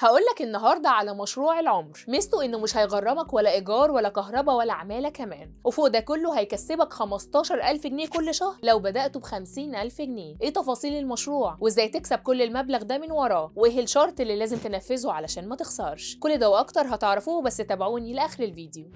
هقولك النهارده على مشروع العمر. ميزته انه مش هيغرمك ولا ايجار ولا كهرباء ولا عماله كمان، وفوق ده كله هيكسبك 15000 جنيه كل شهر لو بدأته ب 50000 جنيه. ايه تفاصيل المشروع وازاي تكسب كل المبلغ ده من وراه، وايه الشرط اللي لازم تنفذه علشان ما تخسرش؟ كل ده واكتر هتعرفوه، بس تابعوني لاخر الفيديو.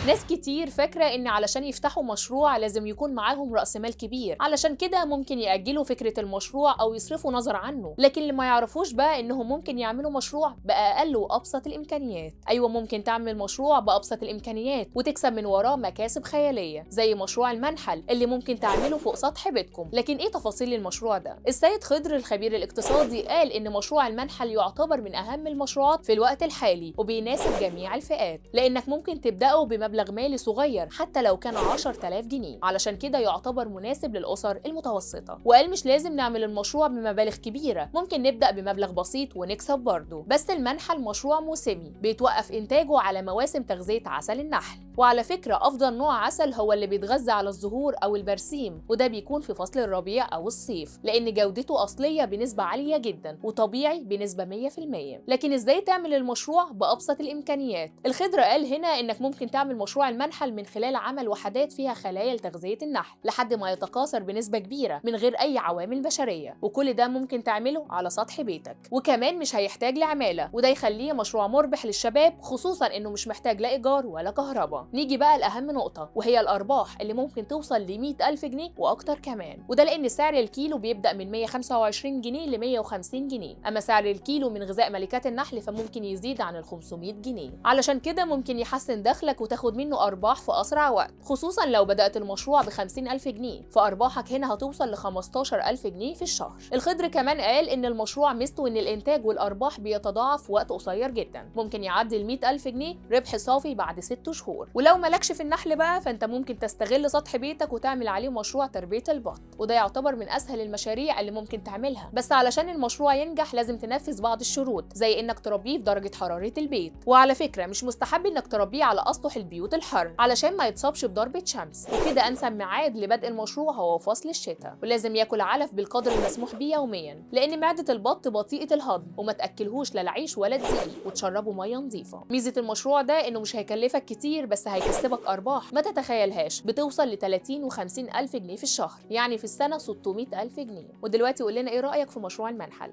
ناس كتير فاكرة إن علشان يفتحوا مشروع لازم يكون معاهم رأس مال كبير، علشان كده ممكن يأجلوا فكرة المشروع أو يصرفوا نظر عنه. لكن اللي ما يعرفوش بقى إنهم ممكن يعملوا مشروع بأقل وأبسط الإمكانيات. أيوة، ممكن تعمل مشروع بأبسط الإمكانيات وتكسب من وراه مكاسب خيالية، زي مشروع المنحل اللي ممكن تعمله فوق سطح بيتكم. لكن إيه تفاصيل المشروع ده؟ السيد خضر الخبير الاقتصادي قال إن مشروع المنحل يعتبر من أهم المشروعات في الوقت الحالي وبيناسب جميع الفئات، لأنك ممكن تبدأه بمبلغ مالي صغير حتى لو كان 10000 جنيه، علشان كده يعتبر مناسب للأسر المتوسطة. وقال مش لازم نعمل المشروع بمبالغ كبيرة، ممكن نبدأ بمبلغ بسيط ونكسب برضه. بس المنحل مشروع موسمي بيتوقف إنتاجه على مواسم تغذية عسل النحل. وعلى فكرة أفضل نوع عسل هو اللي بيتغذى على الزهور أو البرسيم، وده بيكون في فصل الربيع أو الصيف، لأن جودته أصلية بنسبة عالية جدا وطبيعي بنسبة 100%. لكن إزاي تعمل المشروع بأبسط الإمكانيات؟ الخضر قال هنا إنك ممكن تعمل مشروع المنحل من خلال عمل وحدات فيها خلايا لتغذية النحل لحد ما يتكاثر بنسبة كبيرة من غير أي عوامل بشرية، وكل ده ممكن تعمله على سطح بيتك. وكمان مش هيحتاج لعمالة، وده يخليه مشروع مربح للشباب، خصوصا إنه مش محتاج لا إيجار ولا كهرباء. نيجي بقى لأهم نقطة، وهي الأرباح اللي ممكن توصل ل 100000 جنيه وأكتر كمان، وده لأن سعر الكيلو بيبدأ من 125 جنيه ل 150 جنيه، أما سعر الكيلو من غذاء ملكات النحل فممكن يزيد عن ال 500 جنيه. علشان كده ممكن يحسن دخلك وتاخد منه أرباح في أسرع وقت، خصوصا لو بدأت المشروع ب 50000 جنيه، فأرباحك هنا هتوصل ل 15000 جنيه في الشهر. الخضر كمان قال إن المشروع ميزته إن الإنتاج والأرباح بيتضاعف في وقت قصير جدا، ممكن يعدي ال 100000 جنيه ربح صافي بعد 6 شهور. ولو مالكش في النحل بقى فانت ممكن تستغل سطح بيتك وتعمل عليه مشروع تربية البط، وده يعتبر من اسهل المشاريع اللي ممكن تعملها. بس علشان المشروع ينجح لازم تنفذ بعض الشروط، زي انك تربيه في درجة حرارة البيت. وعلى فكرة مش مستحب انك تربيه على اسطح البيوت الحر علشان ما يتصابش بضربة شمس، وكده انسب ميعاد لبدء المشروع هو فصل الشتاء. ولازم ياكل علف بالقدر المسموح بيه يوميا، لان معدة البط بطيئة الهضم، وما تاكلهوش لا العيش ولا الدقيق، وتشربه مية نظيفة. ميزة المشروع ده انه مش هيكلفك كتير، بس هيكسبك ارباح ما تتخيلهاش، بتوصل ل 30 و50 الف جنيه في الشهر، يعني في السنة 600 الف جنيه. ودلوقتي قول لنا ايه رايك في مشروع المنحل؟